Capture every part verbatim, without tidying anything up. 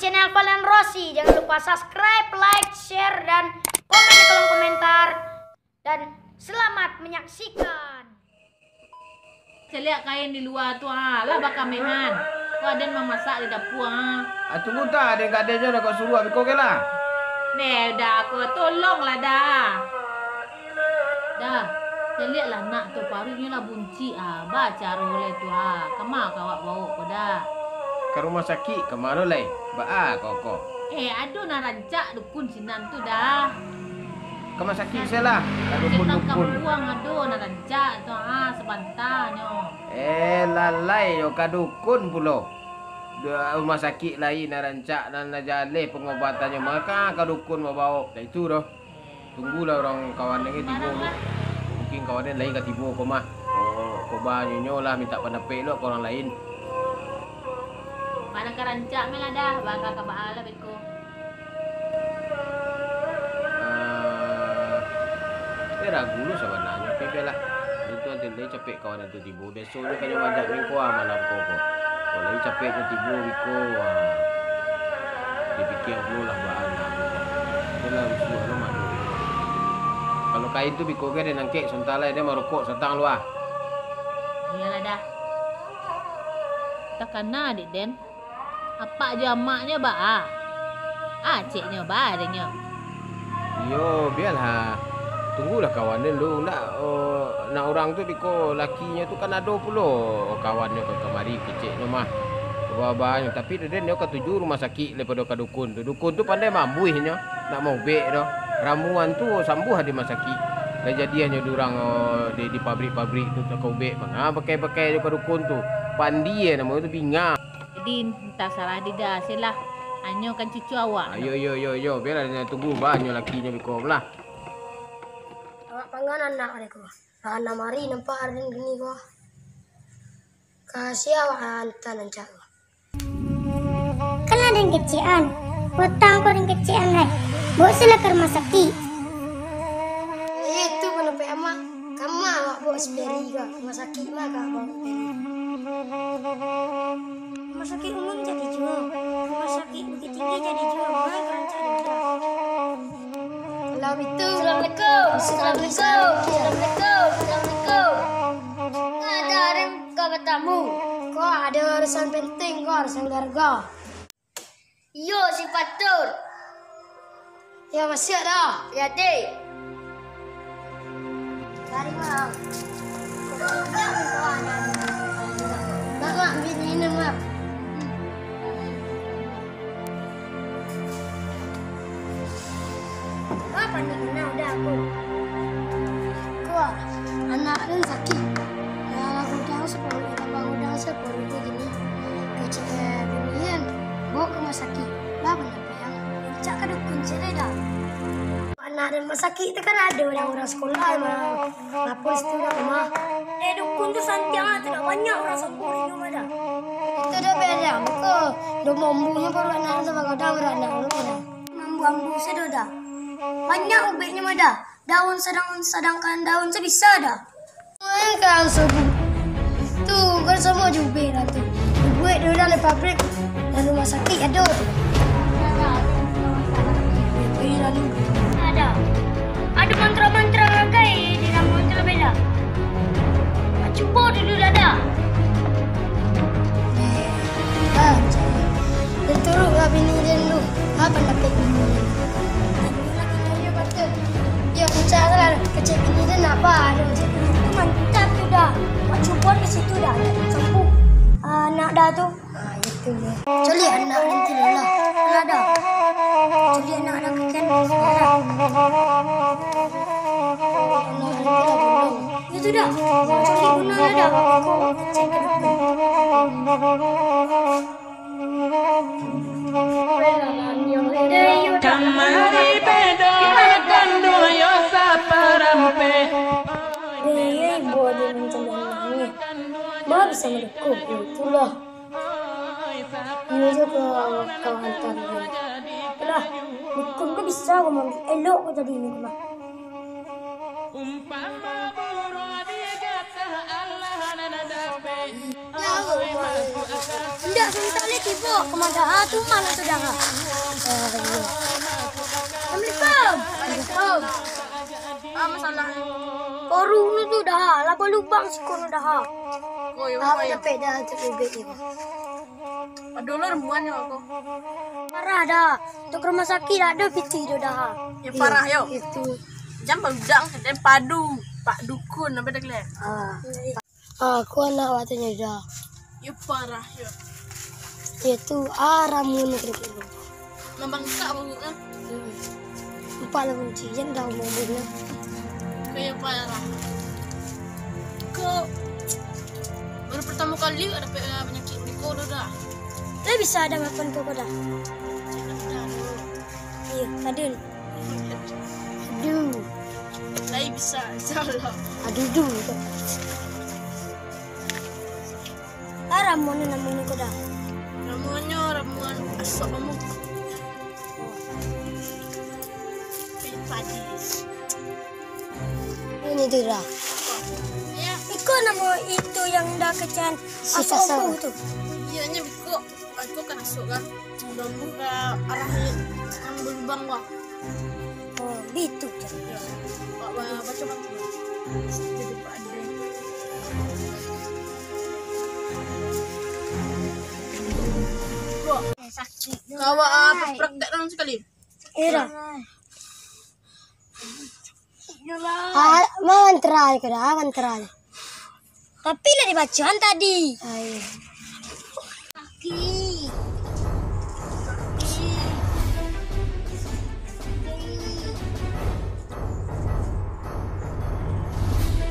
channel Valen Rossi. Jangan lupa subscribe, like, share, dan komen di kolom komentar. Dan selamat menyaksikan. Caliak kain di lua tu, ah, lah bakamehan. Ko aden mamasak di dapua, ah. Ah, tunggu ta, aden ka aden jo nak kau suruah biko ke lah. Deh, dah, ko tolonglah dah. Dah, caliaklah nak tu, paruiknyo lah buncik, ah. Ba caro lai tu, ah. Kama ka awak bawok ko dah? Ka rumah sakik, kama lo lai? Baa kau ko? Eh, ado nan rancak dukun sinan tu dah. Ka rumah sakik se lah, ka dukun-dukun. Kampuang ado nan rancak tu, ah, sabanta nyo. Eh, lalai yo ka dukun pulo. Da-, rumah sakik lain nan rancak, nan lah jaleh pangobatannyo, mako ka dukun babawok. Dak itu doh. Tunggulah urang kawan den tibo. Mungkin kawan den lain ka tibo ko mah. Oh, ko ba nyo lah mintak pandapek lo ka urang lain. Mano ka rancak meh lah dah, baa ka baa lah beko. Ah, eh, ragu lo sabananyo, tapi bialah. Itu nanti lai capek kawan den tu tibo. Besok nyo kanyo majak mingko ah malam ko ko. Kalau lai capek nyo tibo biko, ah, dipikia pulo lah baa nak. Itulah rusuah lo mah tu. Kalau kain tu biko ge den angkek, sonta lai den marokok satang lo ah. Iyolah dah. Takana dek den. Apak jo amaknyo baa? Aceknyo baa dek nyo? Iyo, bialah. Tunggulah kawan den dulu. Ndak, oh, nak urang tu biko lakinyo tu kan ado pulo kawannyo ka kamari keceknyo mah. Baa-baanyo, tapi den nyo katuju rumah sakik daripado ka dukun tu. Dukun tu pandai mambuihnyo, ndak maubek doh. Ramuan tu sambuah di rumah sakik. Lah jadiannyo di urang, oh, di, di pabrik-pabrik tu ka ubek mah. Ha, pakai-pakai jo ka dukun tu. Pandie namonyo tu, binga. Jadi, entah salah di dah, selah. Anyo kan cucu awak. Ayo, yo, yo, yo. Bialah den tunggu, ba nyo lakinyo biko lah. Awak panggan anak dek ko. Lah anam ari nampak ari kini ko. Ka sia awak anta nan cak ko. Kan lah den kecekan. Potang ko den kecekan lai. Bawa selah ka rumah sakik. Eh, itu pandapek amak. Kama awak bawa si Peri ka rumah sakik mah ka bawa Peri. Rumah sakik umum jadi juo. Rumah sakik Bukittinggi jadi juo. Mah ka rancak dek dah. Kalau itu. Assalamualaikum. Assalamualaikum. Assalamualaikum. Assalamualaikum. Ada urang ka batamu. Ko ado urusan penting ko, urusan keluarga. Iyo, si Fatur. Yo, masuak dah. Yo, Dek. Mari, Mak. Mak, Mak, ambiak minum, Mak. Apo ni kanai udah aku? Ko, anak den sakik. Lah bagodang saparuik, lah bagodang saparuik kini. Kecek, eh, bini den, bawa ka rumah sakik. Lah, pandapek ang. Cak ka dukun cere dah. Anak den basakik tu kan ado urang-urang sekolah mah. Lapor situ dah mah. Eh, dukun tu santiang ah, tu dak banyak urang sambuah di rumah dah. Itu dah beda, muko. Dah mambuhnyo baru anak tu bagadang, baru anak tu dah. Mambuh-ambuh sado dah. Banyak ubeknyo mah dah. Daun sadang-, sadangkan daun tu bisa dah. Wah, kan sabu. Tu, kan samo jo ubek lah tu. Dibuek dulu dalam pabrik, dalam rumah sakik ado tu. Pai lalu. Ado. Ado mantra-mantra lagai di dalam mantra bela. Cubo dulu, Dada. Ah, cari. Dia turun lah bini dia dulu. Apa nak bini dia? Yo, pecah lah. Kecil bini dia nak apa? Ada kecil bini tu mantap tu dah. Mak cuba ke situ dah. Sapu. Ah, anak dah tu. Ah, itu dia. Culi anak nanti lah. Anak dah. Culi anak dah keken. Itu dah. Culi guna dah. Aku cek ke depan. Kamari bedo kanduang yo saparampek. Eh, ibu ada macam mana ni? Bah bisa mendukung, itulah. Ini je ke kawan tadi. Lah, dukun ke bisa aku mambi-, elok ke jadi ini mah. Indak, santai tu. Ibu, kemana? Ah, tu mana tu dah? Ah, iya. Assalamualaikum. Assalamualaikum. Ah, masalah. Koruh tu dah, lah balubang siko dah. Oh, iya, apa iya. Dapek dah tu bibik ni. Aduh, lah, ramuannyo aku. Parah dah. Tuk rumah sakit dak ado pitih tu dah. Yang parah, yo. Itu. Jangan baludak, dan padu. Pak dukun, apa dah kalian? Ah. Ah, aku anak watanyo dah. Yo parah, yo. Yo tu, ah, ramuan tu. Mambangkak baru kan? Hmm. Lupa lah kunci, jangan dah ngomong dia. Kayak parah. Kok baru pertama kali ada pe-, penyakit beko tu dah. Tapi bisa ada makan kau dah. Jangan dah, dulu. Iya, kadun. Aduh. Lai bisa, insyaallah. Aduh, duh. Ah, ramuan namonyo ko dah. Ramuannyo ramuan asok kamu. Padi. Ini tu dah. Ya. Iko namo itu yang dah kecen si asok kasar tu. Iyanya biko. Aku kan masuk kan. Mudah-mudahan arah ni nang balubang, wah. Oh, bitu. Ya. Ba-, ba-, baca, baca. Jadi Pak Ade. Wah. Eh, sakit. Kau, ah, praktek dong sekali. Eh, dah. Ah, mantra ko dah, mantra. Tapi lah dibacaan tadi. Ah, iya. Kaki. Kaki.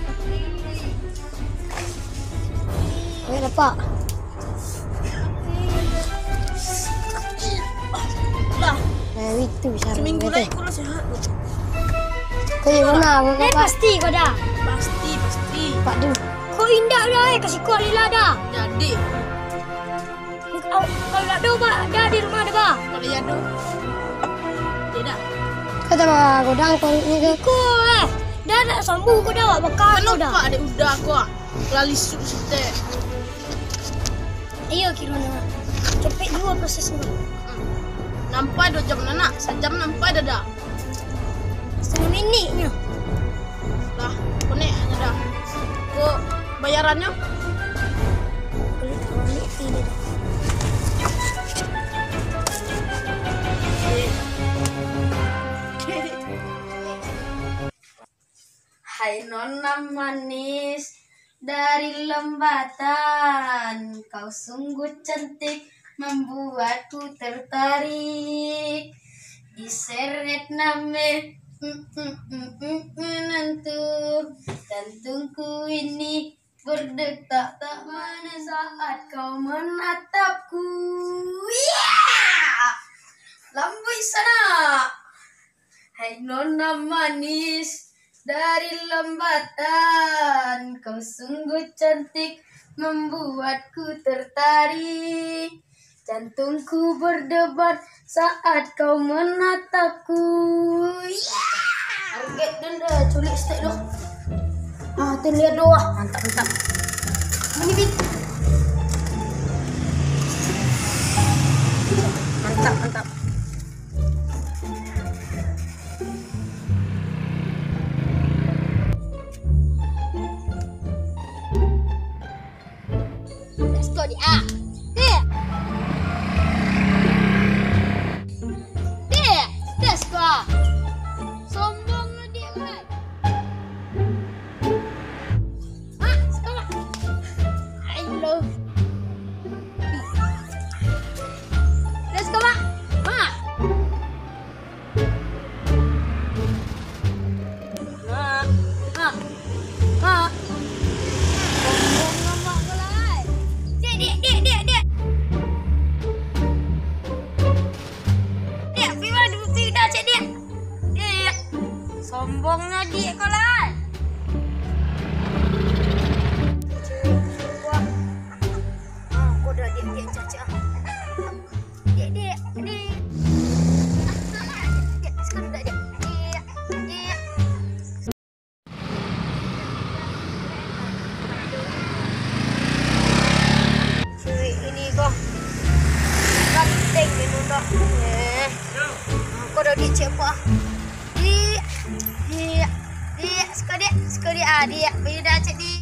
Kaki. Ayo, dapat. Lah, eh, itu cara seminggu lagi kurang sehat tu. Kau yang mana, Abang? Eh, Bapak? Pasti kau dah. Pasti, pasti. Pak tu. Kau indak dah, eh, kasih kau lila dah. Jadi. Kau, kalau dak ado, Pak, dah di rumah dah, Pak. Kalau iya ado. Tidak. Kau tak bakal godang kau ni ke? Kau, eh. Dah nak sambuh kau dah, Pak, bakal kau dah. Kenapa ada udah kau, ah? Lalisuk sitek. Iyo, kiro nah. Capek juo prosesnyo. Hmm. Nampai duo jam nah, nak. Sajam nampai dah, dah. Satangah miniknyo. Lah, konek aja dah. Kok bayarannyo? Konek, konek, tidak. Hai nona manis dari Lembatan, kau sungguh cantik membuatku tertarik. Diseret name, mm, mm, mm, mm, mm, nantu, jantungku ini berdetak tak mana saat kau menatapku. Yeah! Lambuik sanak. Hai nona manis dari Lembatan, kau sungguh cantik membuatku tertarik. Jantungku berdebar saat kau menatapku. Yeah! Target dan dah culik stek doh. Ah, tu lihat doh. Mantap, mantap. Ini, Bit. Mantap, mantap. Let's go, di A. Dek. Dek, let's go. Sombong lu, Dek, wai. Ah, sekolah. Ai. Diak, cek puak. Diak, diak, diak, siko diak, siko diak, ah, diak, bayu dah cek di.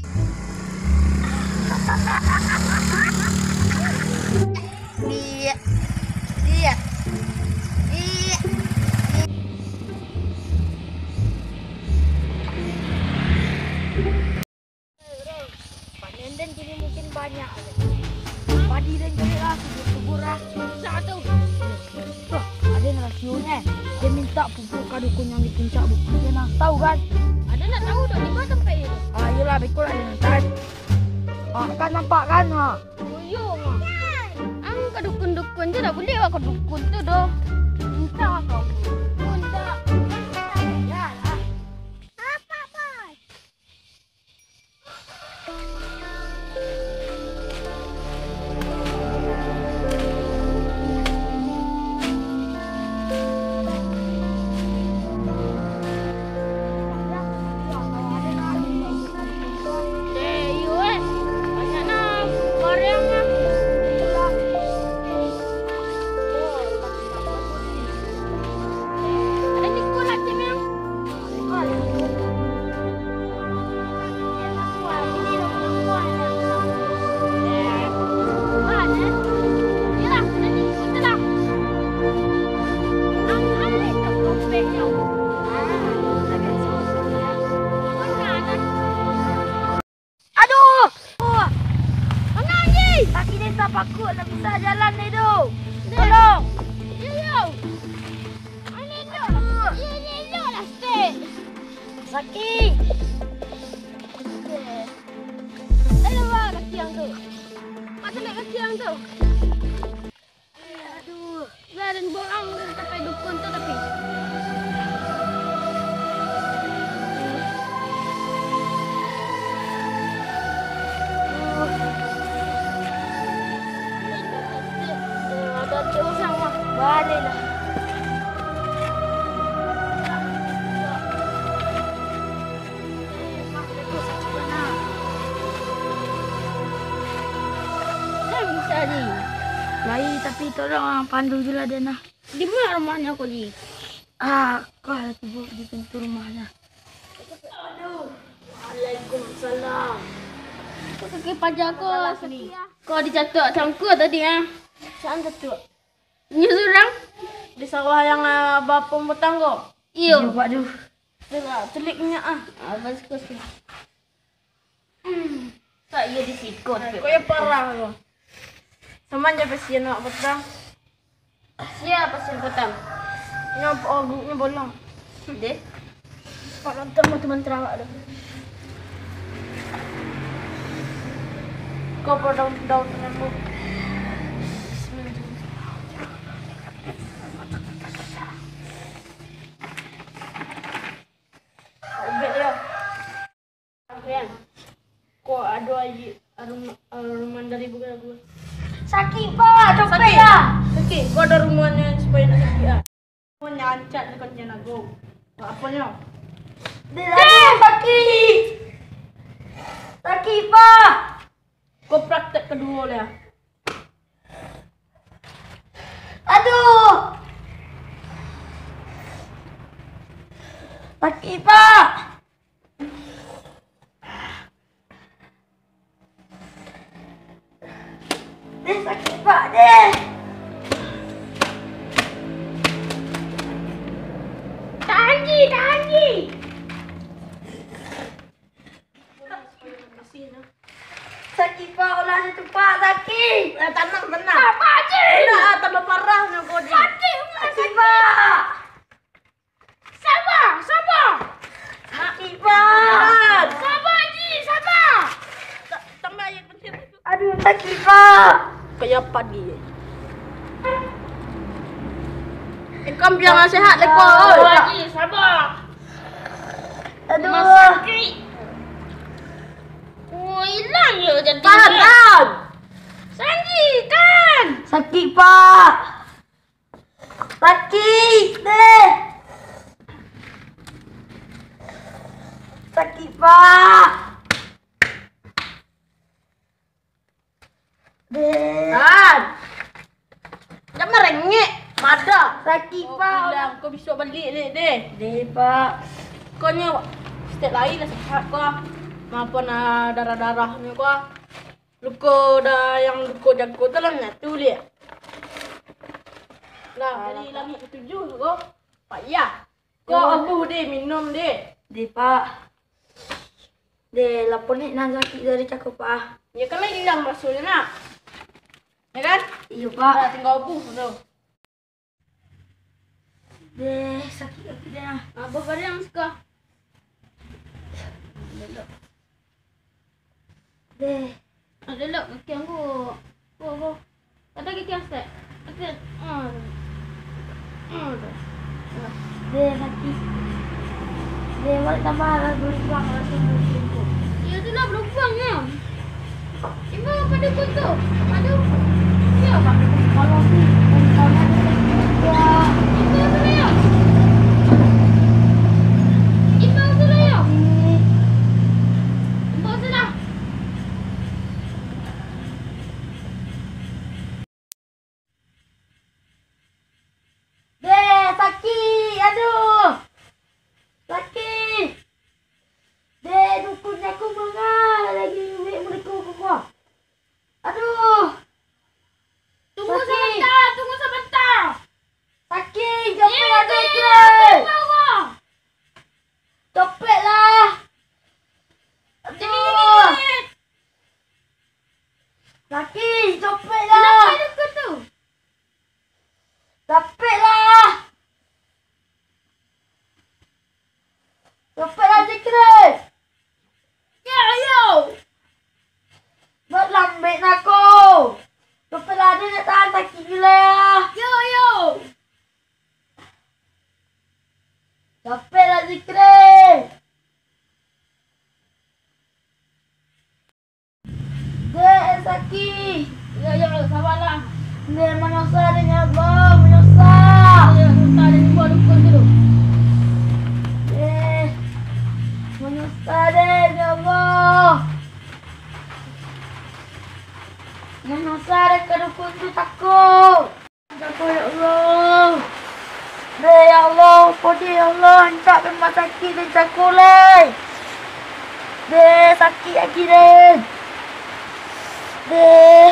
Diak, diak, diak, diak. Panen den kini mungkin banyak. Padi den jadi lah, subur-subur lah. Susah tu. Wah, ado nan rasionyo. Dia minta pupuk ka dukun yang di puncak bukik. Dia nah tahu kan? Ado nak tahu dok di mana tempat itu? Ah, iyolah, beko lah dia nanti. Ah, kan nampak kan, ha? Oh, iyo, mah. Ang ka dukun-dukun tu dah buliah awak ka dukun tu doh. Minta kau. Minta. Apa, Bos? Aduh! Manga, Ji? Kaki den tapakuik, ndak bisa jalan lai doh. Tolong. Iyo, iyo. Aduh. Iyo, iyo, iyo lah, Stek. Sakik. Aduh, wah, kaki ang tu. Mak, sakik kaki ang tu. Aduh, lah, den bawa ang sampai dukun tu tapi. Aduh, ada tu sama. Balik lah. Kan bisa, Ji. Lai, tapi tolong, ah, pandu je lah den, ah. Di ma rumahnyo ko, Ji? Ah, ko lah tibo di pintu rumahnyo. Aduh, waalaikumsalam. Ko kaki paja ko. Ko dicatuak cangkua tadi, ah. Saan catuak? Inyo surang. Di sawah yang, ah, bapomotang ko? Iyo. Iyo, Pak, tu. Itulah, telik minyak, ah. Ah, bagus, bagus. Hmm. Tak, iyo di siko. Nah, kok iyo parah tu. Saman jo pasien awak patang. Sia pasien patang? Nyo, oh, guguknyo bolong. Deh. Pak, nonton mah teman terawak tu. Kau pada daun-daun tu nyambung. Ubek yo. Rian, kok ado aji arum-, aruman dari buka gua? Sakik, Pak, capek lah. Sakik, kok ado aruman yang supaya nak sakik ah? Kau nyancak ni kau nyan ago. Buat apa nyo? Dek, sakik. Sakik, Pak. Kau praktek kedua lah. Aduh. Sakik, Pak. Deh, sakik, Pak, deh. Tahan, Ji, tahan, Ji. Sakik, Pak, ulah tu, Pak, sakik. Eh, tanang, tanang. Apa, Ji? Udah, ah, tambah parah nyo kau, Ji. Sakik, Pak. Sabar, sabar. Sakik, Pak. Sabar, Ji, sabar. Ta-, tambah air penting. Aduh, sakik, Pak. Kayak padi. Ikam biar sehat, leko. Sabar, Ji, sabar. Aduh. Sakik. Oh, hilang yo jadi. Tahan, tahan. Sanji, tahan. Sakik, Pak. Sakik, deh. Sakik, Pak. Deh. Tahan. Jan marengek. Madah. Sakik, Pak. Kau bilang, kau bisuak baliak, Lek, deh. Deh, Pak. Kau nyo stek lai lah sakik kau. Mapo na darah-darahnyo kau. Luko dah, yang luko jago tu lah nyatu, Lek. Lah, dari langik ketujuh tu, Pak. Payah. Kau obuah deh, minum deh. Deh, Pak. Deh, lapor ni nan sakik dari cako, Pak. Ya kan lah ilang rasonyo, nak. Ya kan? Iyo, Pak. Dah, tinggal obuah tu. Deh, sakik kaki deh, nah. Abah badan suka. Deh. Ada lok kaki angku. Ko, ko. Ada kaki asek. Asek. Ah. Ah, tu. Deh, sakik. Deh, wak tambah berubah langsung berubah. Iyo, tu lah berubahnya. Imbau pado dukun tu. Pado. Iyo. Kalau si, kalau si, imbau tu lah, yo. Imbau tu lah, yo. Imbau tu lah. Deh, sakik. Aduh. Sakik. Deh, dukun jago manga lagi duit mereka ko. Aduh. Tunggu sabanta, tunggu sabanta. Sakik, capek lah, Cakre. Capek lah. Aduh. Sakik, capek lah. Kenapa dukun tu? Capek lah. Capek lah, Cakre. Yo, yo. Buat lambek nak ko. Capek lah, dia nak tahan sakik gila. Yo, yo. Capek lah, Cakre. Deh, sakik. Yo, yo, sabarlah. Deh, manyusah deh, ya Allah, manyusah. Yo, susah deh, buat dukun tu. Deh, manyusah deh, ya Allah. Manyusah deh ka dukun tu, takut. Jago, ya Allah. Deh, ya Allah, apo deh, ya Allah, rancak rumah sakik deh, jago lai. Deh, sakik lagi deh. Deh.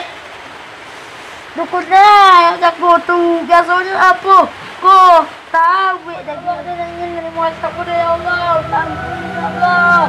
Dukun deh, jago tu. Biasonyo apo? Ko, tahu, buek daging deh, daging deh, rumah sakik deh, ya Allah. Tahu, ya Allah.